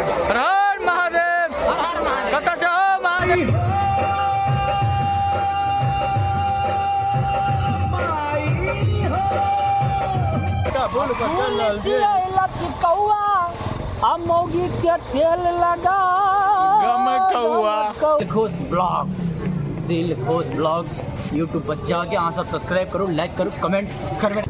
हर हर महादेव। हर हर महादेव। कतऽ छहो महादेव? कौआ आ मौगी के तेल लगा गमकौआ। Dilkhush blogs, Dilkhush blogs YouTube पर जाके अहाँ सब सब्सक्राइब करू, लाइक करू, कमेंट करबे।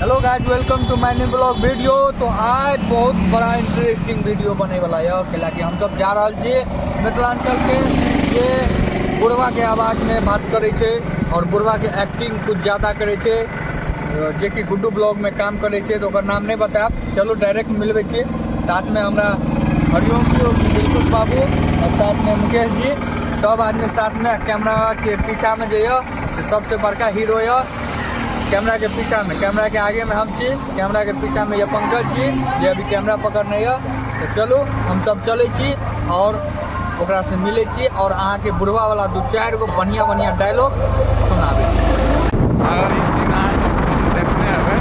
Hello guys, welcome to my new blog video. तो आज बहुत बड़ा इंटरेस्टिंग वीडियो बने वाला है, कैला कि हम सब जा रहल छी मिथिलांचल के जे बुढ़वा के आवाज में बात करै छै और बुढ़वा के एक्टिंग कुछ ज़्यादा करै छै, जे कि गुड्डू ब्लॉग में काम करै छै, तो ओकर नाम नहीं बतायब। चलो डायरेक्ट मिलबै छी। साथ में हमरा हरिओम जी और दिलकुश बाबू और साथ में मुकेश जी, सब आदमी साथ में। कैमरा के पीछा में जे यऽ से सबसे बड़का हीरो यऽ कैमरा के पीछा में। कैमरा के आगे में हम छी, कैमरा के पीछा में ये पंकज जी जे अभी कैमरा पकड़ने यऽ। तो चलू हम सब चलै छी और ओकरा से मिलै छी और अहाँके बुढ़वा वाला दू चारि गो बढ़िया बढ़िया डायलॉग सुनाबै छी। अगर ई सीन अहाँ सब देखने हेबै,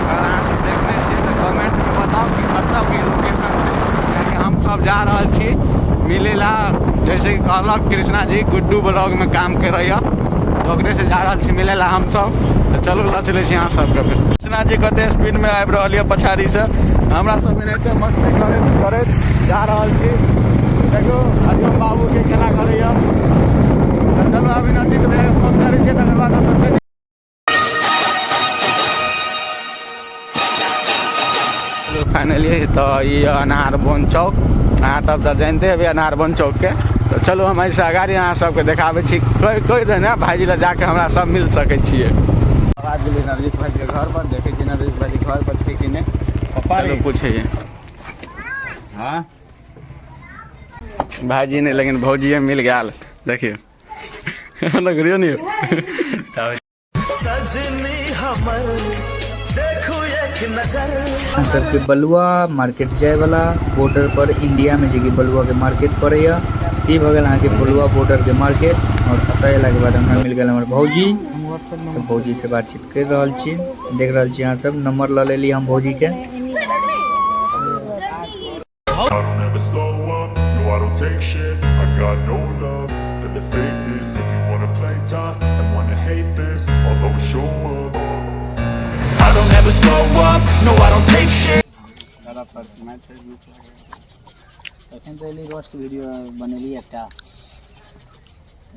अगर अहाँ सब देखने छियै तऽ कमेंटमे बताउ कि कतऽ के लोकेशन छै, कियाकि हम सब जा रहल छी मिलै ला। जैसे कि कहलक कृष्णा जी गुड्डू ब्लॉग में काम करैया, तऽ ओकरे से जा रहल छी मिलै ला हम सब। तऽ चलू लऽ चलै छी अहाँ सबके। कृष्णा जी कते स्पीड में आबि रहल यऽ पछाड़ी से, हमरा सब एनाहिते मस्ती करैत करैत जा रहल छी। देखो हरिओम बाबू के केना करैया। तऽ चलू अभी नजदीक भैया फोन करै छियै, तकर बाद ओतऽ से फाइनली। तऽ ई अनार बोन चौक, अहाँ तब तऽ जानते हेबै अनार बोन चौक के। तऽ चलू हम एहिसँ अगाड़ी अहाँ सबके देखाबै छी। कोइ कोइ ने भाईजी लग जाके हमरा सब मिल सकै छियै। आबि गेलियै नरजीत भाईके घर पर, देखै छियै नरजीत भाईजी घर पर छै कि नहि। चलू पूछै। हाँ भाईजी नहि, लेकिन भौजिए मिल गेल। देखियौ नगरियो नहीं। अहाँ सबके बलुआ मार्केट जायवला बॉर्डर पर इंडिया में जे कि बलुआ के मार्केट पड़ैया, ई भऽ गेल अहाँके बलुआ बॉर्डर के मार्केट। और एतऽ अयलाके बाद हमरा मिल गेल हमर भौजी, तऽ भौजी से बातचीत करि रहल छी। देख रहल छी अहाँ सब, नंबर लऽ लेली हम भौजी के। I don't ever slow up, no I don't take shit. I got no love for the fakeness. If you wanna play tough and wanna hate this, I'll always show up. I don't ever slow up, no I don't take shit. एखन तऽ एली roast video बनेली, एकटा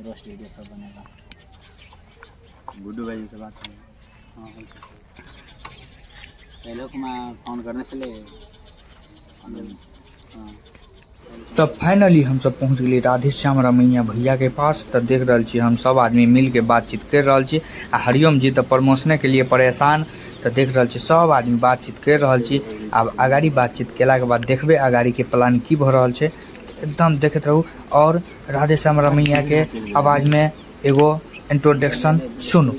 roast video सब बनेला। गुड्डू भाई से बात करी। हाँ, होइ छै। पहले फोन करने छलै। हाँ। तब फाइनली हम सब पहुँच गेलियै राधेश्याम रमैया भैया के पास। तऽ देख रहल छी हम सब आदमी मिल के बातचीत करि रहल छी आ हरिओम जी तऽ प्रमोशने के लिए परेशान। तऽ देख रहल छी सब आदमी बातचीत करि रहल छी। आब अगाड़ी बातचीत केलाके बाद देखबै अगाड़ी के प्लान की भऽ रहल छै। एकदम देखैत रहू और राधेश्याम रमैया के आवाज में एगो इंट्रोडक्शन सुनू।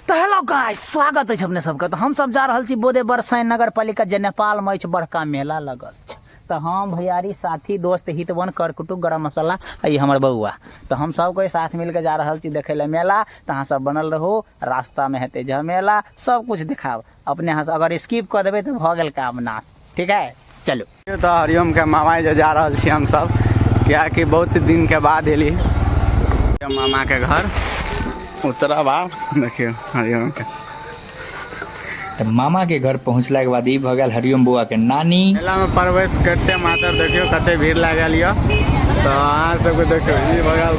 तऽ हेलो गाइस, स्वागत अछि अपने सबके। तऽ हम सब जा रहल छी बोदे बरसाइन नगर पालिका जे नेपाल में अछि, बड़का मेला लगल छै। तऽ हम भैयारी साथी दोस्त हितवन करकुटु गरम मसाला आ ई हमर बौआ, तऽ हम सब कोई साथ मिलके जा रहल छी देखै लए मेला। तऽ अहाँ सब बनल रहू, रास्ता में हेतै झमेला, सब कुछ देखाब अपने। अहाँ सब अगर स्किप कऽ देबै तऽ भऽ गेल काम नाश। ठीक है, चलू। तऽ हरिओम के मामा जे जा रहल छी हमसब, कियाकि बहुत दिन के बाद एली मामा के घर। उतरब आब, देखियौ हरिओम के। तऽ मामा के घर पहुँचला के बाद ई भऽ गेल हरिओम बौआ के नानी। मेला में प्रवेश करते मात्र देखियौ कते भीड़ लागल यऽ। तऽ अहाँ सबके देखियौ ई भऽ गेल।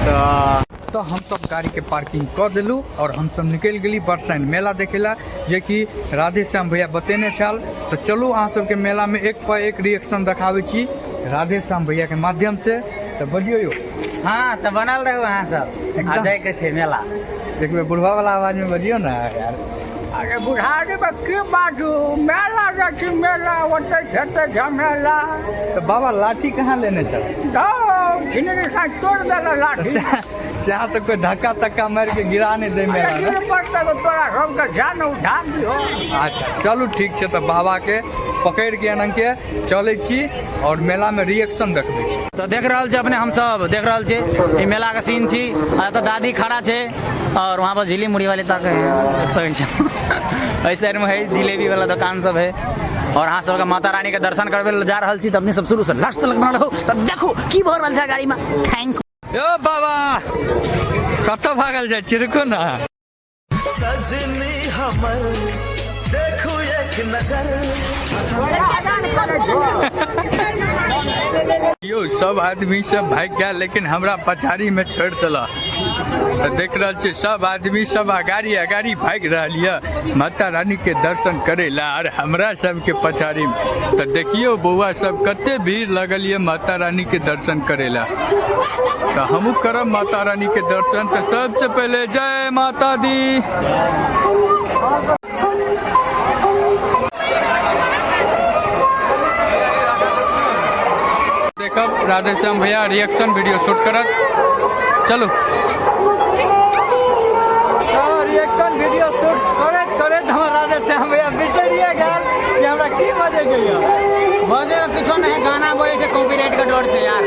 तऽ तऽ हमसब गाड़ी के पार्किंग कऽ देलहुँ और हमसब निकलि गेली बरसाइन मेला देखे ला, जेकि राधेश्याम भैया बतेने छल। तऽ चलू अहाँ सबके मेला में एक पर एक रिएक्शन देखाबै छी राधेश्याम भैया के माध्यम से। तऽ बजियौ यौ। हाँ, तऽ बनल रहू अहाँ सब, आ जाइके छै मेला। एक बेर बुढ़वा वाला आवाज में बजियौ ने यार। अरे बुढ़ारी में की बाजू, मेला जाइ छी मेला, ओतै हेतै झमेला। तऽ बाबा लाठी कहाँ लेने छल? छिनरी साँझ तोड़ देला लाठी। सएह तऽ कोई धक्का तक्का मारि के गिरा नहि दै मेला में। गिर पड़तै तऽ तोरा सबके जान उठा दिहो। अच्छा चलू ठीक छै, तऽ बाबा के पकड़ि के एना के चलै छी और मेला में रिएक्शन देखबै छी। तऽ देख रहल छी अपने, हमसब देख रहल छी ई मेला के सीन छी। आ एतऽ दादी खड़ा छै। और वहाँ पर झिल्ली मुढ़ी वाले तक है, देख सकै छी। एहि साइड में है जिलेबी वाला दुकान सब है। और अहाँ सबके माता रानी के दर्शन करबे ले जा रहल छी, तऽ अपने सब शुरू से लास्ट तक बनल रहू, तब देखू की भऽ रहल छै गाड़ी में। Thank यो बाबा, कतऽ भागल जाइ छी? रुकू ना। यौ, सब आदमी सब भागि गेल, लेकिन हमरा पछाड़ी में छोड़ि देलक। तऽ देख रहल छी, सब आदमी सब अगाड़ी अगाड़ी भागि रहल यऽ माता रानी के दर्शन करे ला और हमरा सबके पछाड़ी में। तऽ देखियौ बौआ सब, कते भीड़ लगल यऽ माता रानी के दर्शन करे ला। तऽ हमहूँ करब माता रानी के दर्शन। तऽ सबसे पहले जय माता दी। देखब राधेश्याम भैया रिएक्शन वीडियो शूट करत। चलू। रिएक्शन वीडियो शूट करैत करैत हमर राधेश्याम भैया बिसरिए गेल कि हमरा की बजै के यऽ। बजे किछो नहीं, गाना बजे छै, कॉपीराइट के डर छै यार।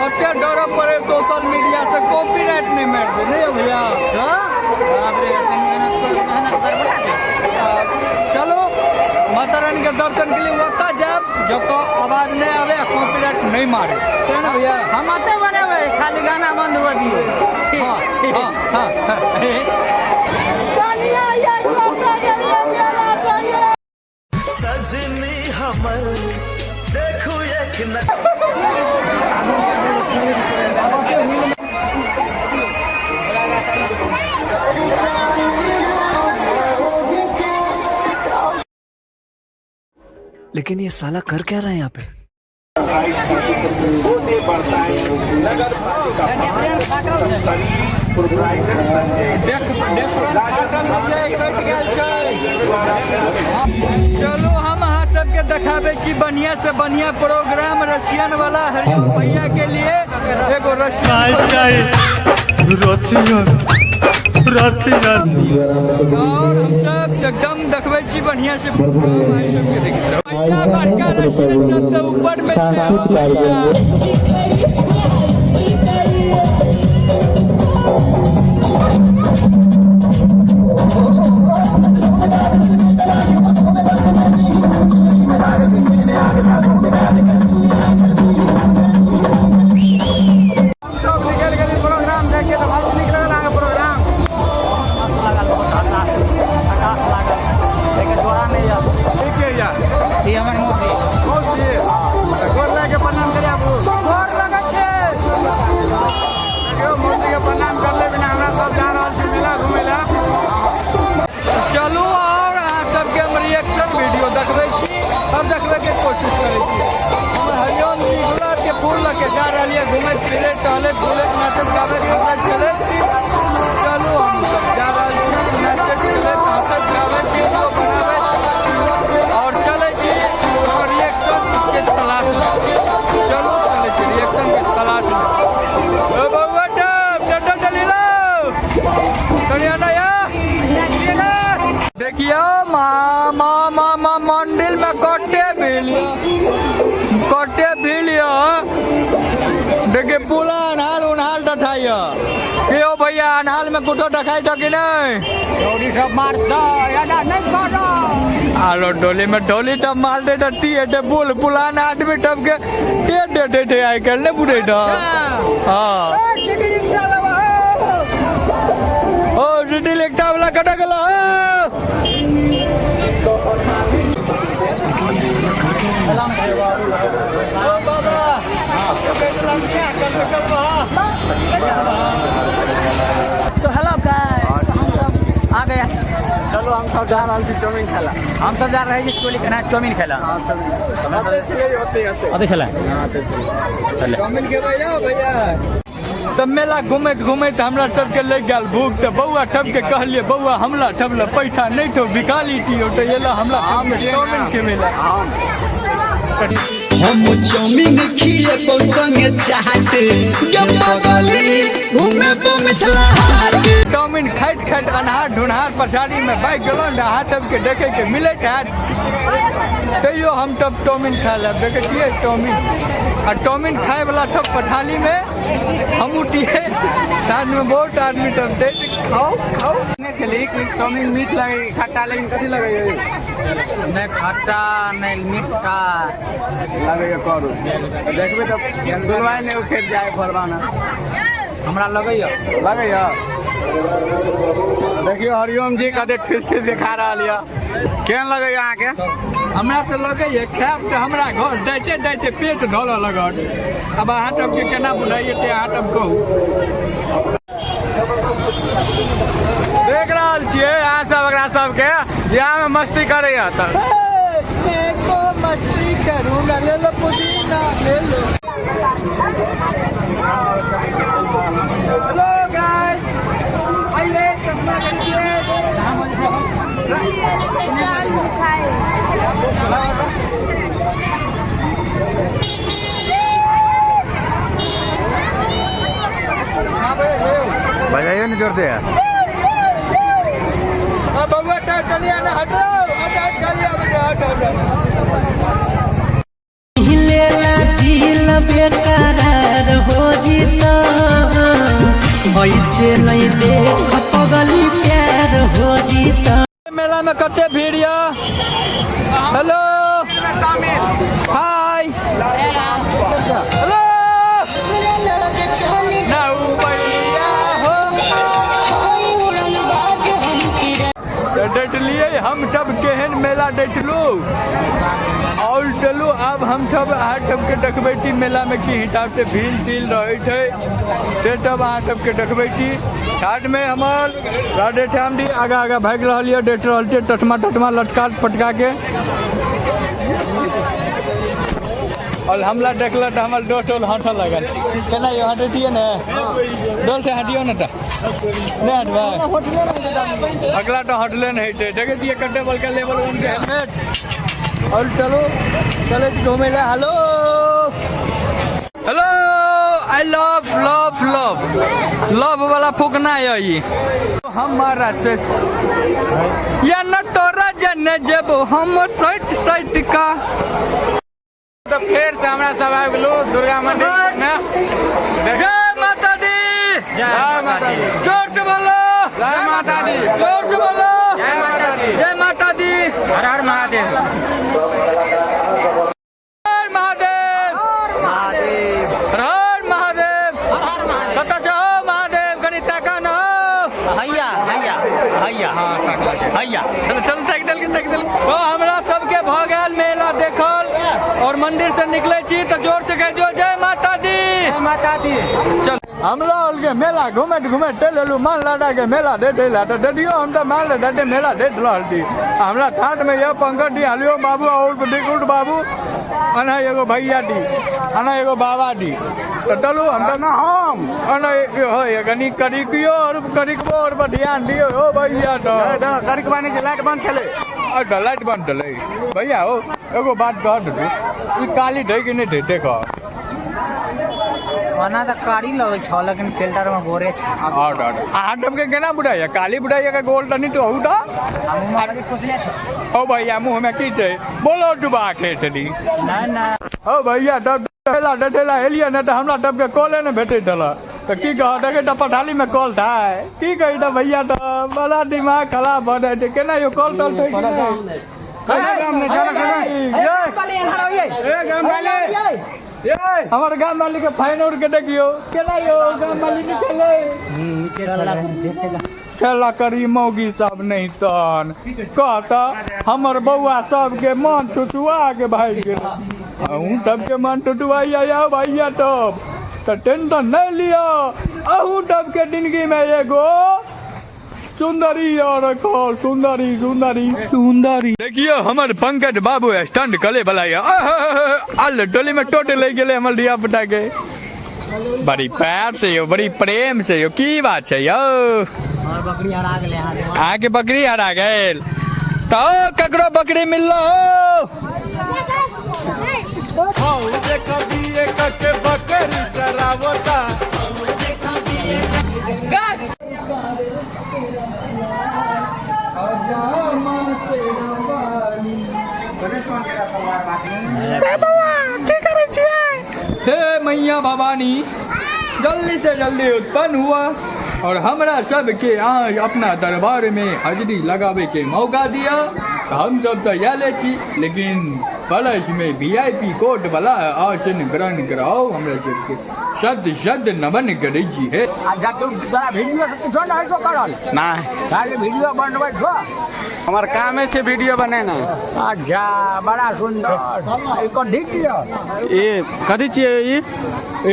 ओते डर पड़े सोशल मीडिया से कॉपीराइट नहीं मारि दे, नहीं भैया? बाप रे, एते मेहनत मेहनत करबा छै। चलो, माता रानी के दर्शन के लिए ओतऽ जायब जतऽ आवाज नहीं आवे आ कॉपीराइट नहीं मारे, क्या ना भैया? हम अते बनेबै, खाली गाना बंद हुआ दियौ। हाँ हाँ हाँ हाँ। लेकिन ये साला कर क्या रहा है यहाँ पे? चलू, हम अहाँ सबके देखाबै छी बढ़िया से बढ़िया प्रोग्राम रशियन वाला। हरिओम भैया के लिए एगो रशियन और हम सब एकदम देखबै छी बढ़िया से प्रोग्राम। अहाँ सबके देखैत रहू। बड़का बड़का रशियन सब तऽ ऊपर में छै। भैया। सब निकलि गेली प्रोग्राम देख के। तऽ भाई, नीक लगल अहाँके प्रोग्राम? मस्त लागल, बहुत झकास झकास लागल, लेकिन जोड़ा नहि यऽ। ठीक है या। ई हमर मौसी। मौसी, तऽ गोर लागि के प्रणाम करी आबू। गोर लगै छै। देखियौ, मौसी के प्रणाम करले बिना हमरा सब जा रहल छी मेला घुमै लए। चलू, और अहाँ सबके हम रिएक्शन वीडियो देखबै छी और देखबै के कोशिश करै छी। हमर हरिओम जी गुलाब के फूल लऽ के जा रहल यऽ घुमैत फिरैत, टहलैत बुलैत, नाचैत गाबैत कूदैत चलैत। चलू, हम सब जा रहल छी नाचैत खेलैत, हँसैत गाबैत, वीडियो बनाबैत और चलै छी हमर रिएक्शन के तलाशमे। चलू, चलै छी रिएक्शन के तलाशमे। ओ बौआ, टप टट चली लो कनिया ना या। देखियौ, माँ माँ माँ माँ, मंदिर में कते भीड़ यऽ, कते भीड़ यऽ। देखिए, पूरा अन्हार उन्हार डठाइ यऽ। के यौ भैया, अन्हार में कुछो देखाइ छौ कि नहीं? डोरी सब मार दो, एना नहीं करो। आलो डोली में डोली तब मार दे टी हेते। पुल पुलान आदमी तब के टेट देते थे आइ काल्हि, नहि बुझै छ? हाँ। सिटी रिक्शा लेबा। ओ सिटी रिक्शा वाला कतऽ गेलो? ओ बाबा। तो हेलो गाइस, हम सब आ गया। चलो, हम सब जा रहल छी चाउमीन खाला। हम सब जा रहे छी चोली खाना, चाउमीन खेला। अतै छलै चले। चाउमीन खेबै यौ भैया? तऽ मेला घुमैत घुमैत हमरा सबके लागि गेल भूख। तऽ बौआ ठबके कहलियै, बौआ, हमला ठबला पैठा नहि ठो, बिकाली टियो। तऽ एला हमरा सबके चाउमीन खेबै ला। हम चाउमीन खिएबौ संगे चाट गे पगली। चाउमीन खाइत खाइत अन्हार ढुनहार पछाड़ी में भागि गेलहुँ ने। अहाँ सबके देखैके मिलैत हैत, तैयो हम सब चाउमीन खाय लए देखै छियै चाउमीन। आ चाउमीन खायवला सब पठालीमे हमहूँ छियै, साथमे बहुत आदमी सब छै। खाउ खाउ। छली कि चाउमीन मीठ लगै खट्टा, लेकिन कथी लगै? नहि खट्टा, नहि मीठा। लगैए करू, देखबै तऽ सुनवाइ नहि उठे जाय फरवाना। हमरा लगैया। लगैए। देखियौ, हरिओम जी कते ठुस ठुस के खा रहल यऽ। केहन लगैए अहाँके? हमरा तऽ लगैए खायब तऽ हमरा घर जाइते जाइते पेट ढलऽ लगत। आब अहाँ सबके केना बुझाइए से अहाँ सब कहू। देख रहल छियै अहाँ सब एकरा सबके, बियाह में मस्ती करैया तऽ मस्ती करू ना, ले लो पुदीना ले लो। हेलो गाइस, आइए चश्मा खरीदिए। बजाइए ना जोर से यार। बउआ, चलिए ना, हटो, हट हट, गाड़ी आबै छै, हट हट हट। लेला दिल बेकरार हो जीता, ऐसे नहीं देख पगली, प्यार हो जीता। मेला में कते भीड़ यऽ। हेलो, हाय, हेलो। नौबैया हो। तऽ डटलियै हम सब, केहन मेला डटलू। और चलू, आब हम सब अहाँ सबके देखबै छी मेलामे की हिसाबसँ भीड़ तील रहै छै, से सब अहाँ सबके देखबै छी। साथमे हमर राधे श्याम जी आगाँ आगाँ भागि रहल यऽ। देख रहल छियै, चश्मा तश्मा लटका पटका के। और हमला देखल तऽ हमर दोस्त और हँसऽ लगल। केना यौ, हँसै छियै ने? डोल से हटियौ ने तऽ नहि हटबै। अगला तऽ हटले नहि होइ छै। देखै छियै कते बड़का लेवल 1 के हेलमेट। और चलू, चलै छी घुमै लए। Hello hello, I love love love love वाला फूकना है ई हमारा से या न तोरा जन जब हम सट सट का। तऽ फेर से हमरा सब आबि गेलहुँ दुर्गा मंदिर मे। जय माता दी। जय माता दी। जोर से बोलो। जय माता दी। जोर से बोलो। जय माता दी। जय माता दी। हर हर महादेव। हर महादेव, हर हर महादेव। कतऽ छहो महादेव? कनि ताका न हो। हैया हैया हैया हैया। चल चल, ताकि देलकै, ताकि देलकै। तो हमरा सबके भऽ गेल मेला देखल और मंदिर से निकले छी तऽ जोर से कहि दियौ, जय माता दी। जय माता दी। चल, हमरा के मेला घुमैत घुमैत चलि एलहुँ मान लादा के मेला देखे ला। तऽ देखियौ, हम तऽ मान लादा मेला देख रहल छी। हमरा साथमे यऽ पंकज जी, हलियो बाबू और दिकुट बाबू, अना एगो भैया दी, अना एगो बाबा दी। तऽ चलू, हम तऽ हम अना हो कनि करिकियो और करिकबो और पर ध्यान दियौ हो भैया। तऽ करिकबानी के लाइट बंद छलै। अच्छा, लाइट बंद छलै। भैया हो, एगो बात कह दू, ई काली ढै कि नहि ढै, देखऽ। ओना तऽ कारी लगै छौ, लेकिन फिल्टर में गोरे छै। आठ आठ, अहाँ सबके केना बुझाइया? काली बुझाइया के गोल तनी तो हूँ तऽ। सोचने छौ। ओ भैया, मुँह में की छै? बोलो डुबा के छली। नहि नहि। हो भैया, तब डठेला डठेला एलियै ने तऽ हमरा सबके कॉले ने भेटैत छल। तऽ की कह, देखै तऽ पठालीमे कॉल था। की कही तऽ भैया, तऽ बड़ा दिमाग खराब भऽ जाइ छै। केना यौ, कॉल तॉल छै कि नहि? ए गाम वाले, ए। हमर गाम वाली के फाइन उड़ के देखियौ केना यौ, गाम वाली निकले खेला करी मौगी सब नहीं तहन कहता हमर बौआ सबके मन छुछुआ के भागि गेल। अहूँ सबके मन टुटुआइया यौ भैया? तब तऽ टेंशन नहि लिअ, अहूँ सबके जिंदगी में एगो सुंदरी और रखल सुंदरी सुंदरी सुंदरी। देखियौ, हमर पंकज बाबू स्टंट करे वाला यऽ। अल टोली में टोट ले गेलै हमर धिया पुता के। बड़ी प्यार से यौ, बड़ी प्रेम से यौ। की बात छै यौ? हमर बकरी हरा गेलै अहाँ। अहाँके बकरी हरा गेल तऽ ककरो बकरी मिललो हो? देखा बीए के बकरी चरावता। हे मैया भवानी, जल्दी से जल्दी उत्पन्न हुआ और हमरा सबके अहाँ अपना दरबार में हाजिरी लगावे के मौका दिया। तऽ हम सब तऽ आयले छी, लेकिन परस में वीआईपी कोट वाला आसन ग्रहण कराओ। हमरा सबके शत शत नमन करै छी। हे अच्छा, तू तोरा वीडियो किछो नहि छौ करल? नहि। खाली वीडियो बनबै छौ? हमर कामे छै वीडियो बनेनाइ। अच्छा, बड़ा सुन्दर। ई कथी छियौ? ई कथी छियै ई?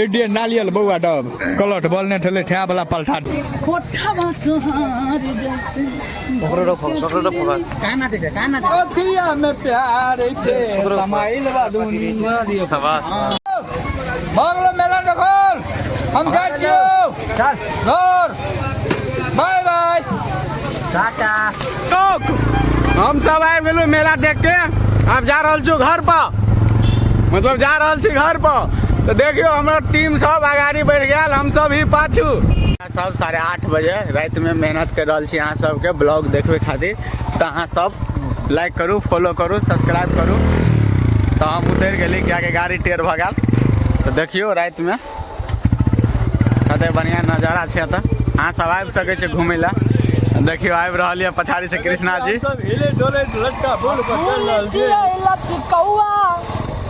एडियन नालियल बौआ डब कलट बॉल ने ठेले ठेआ वाला पलटा। अखिया में प्यार के समाइल बा दुनिया। भऽ गेलो मेला देखल, हम जाइ छियौ। चल। घर, बाय बाय। टाटा। हम सब आबि गेलहुँ मेला देख के, आब जा रहल छी घर पर, मतलब जा रहल छी घर पर। तऽ देखियौ, हमर टीम सब अगाड़ी बढ़ि गेल, हम सब ही पाछू। सब 8:30 बजे रातिमे मेहनत कर रहल छी अहाँ सबके ब्लॉग देखबै खातिर। तऽ अहाँ सब लाइक करू, फॉलो करू, सब्सक्राइब करू। तऽ हम उतरि गेली, कियाकि गाड़ी टेढ़ भऽ गेल। तऽ देखियौ, रातिमे कते बढ़िआँ नजारा छै एतऽ। अहाँ सब आबि सकै छी घुमै लए। देखियौ, आबि रहल यऽ पछाड़ी से कृष्णा जी। हिले डोले लटका पुल पर चल रहल छी। लचकौआ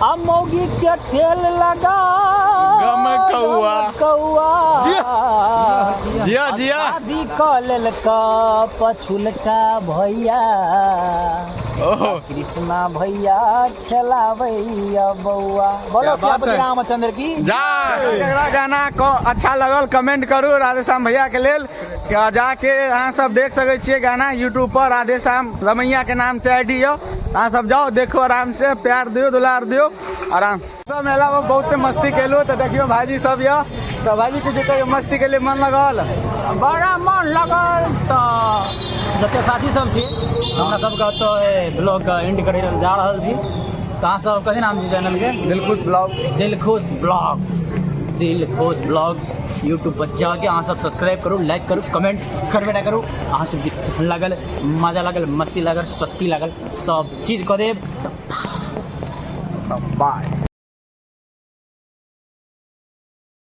आ मौगी के तेल लगा गम कौआ। कौआ। जिया जिया। शादी कऽ लेलक पछुलका भैया। ओहो। कृष्णा भैया खेलाबैया बौआ। बोलो। क्या बात सियापति है। रामचंद्र की जा। एकरा गाना को अच्छा लगल, कमेंट करू राधेश्याम भैया के लेल। के जाके अहाँ सब देख सकै छियै गाना यूट्यूब पर, राधेश्याम रमैया के नाम से आईडी यऽ। अहाँ सब जाओ, देखो आराम से, प्यार दियौ, दुलार दियौ आराम सब। मेला में बहुते मस्ती केलू। तऽ देखियौ, भाईजी सब यऽ। तऽ भाईजी, किछु कहियौ, मस्ती के लिए मन लगल? बड़ा मन लगल। तऽ जते साथी सब छी, हमरा सबके ओतऽ ब्लॉग एंड करै लेल जा रहल छी। तऽ अहाँ सब कथी नाम छै चैनल के? Dilkhush blog. Dilkhush blogs, Dilkhush blogs YouTube पर जाके अहाँ सब सब्सक्राइब करू, लाइक करू, कमेंट करबे ना करू। अहाँ सबके केहन लागल, मजा लागल, मस्ती लागल, सस्ती लागल, सब चीज कऽ देब। बाय।